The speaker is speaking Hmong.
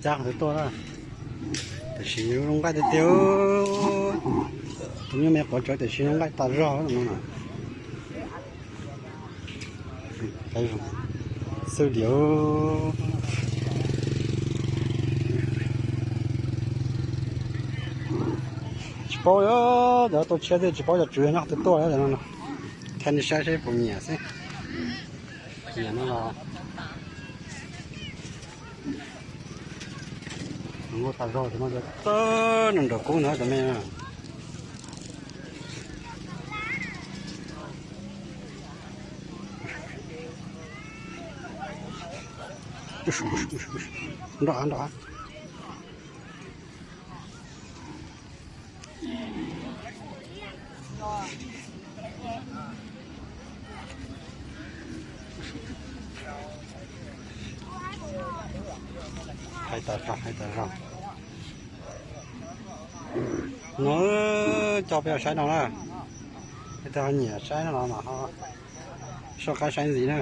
Cab qhov twg tuaj na. Tiam sis zoo nqaij tiag tiag. Tus nyuj me quav tsawv tiam sis zoo nqaij tas zog no na. Xwb diam. Tsis paub, cov tau tshiab xwb tsis paub cov tswv nyob qhov twg tuaj no. Thaij nej saib seb puas nyiam xwb. Nyiam no los nqaij tas zog no, txawb nraum kub ntawd cov me. Nroj nroj. Hais tas zog, hais tas zog. No, coj peb saib no na. Peb twb ho nyiam saib no los mas ho soj qab saib ntxiv na.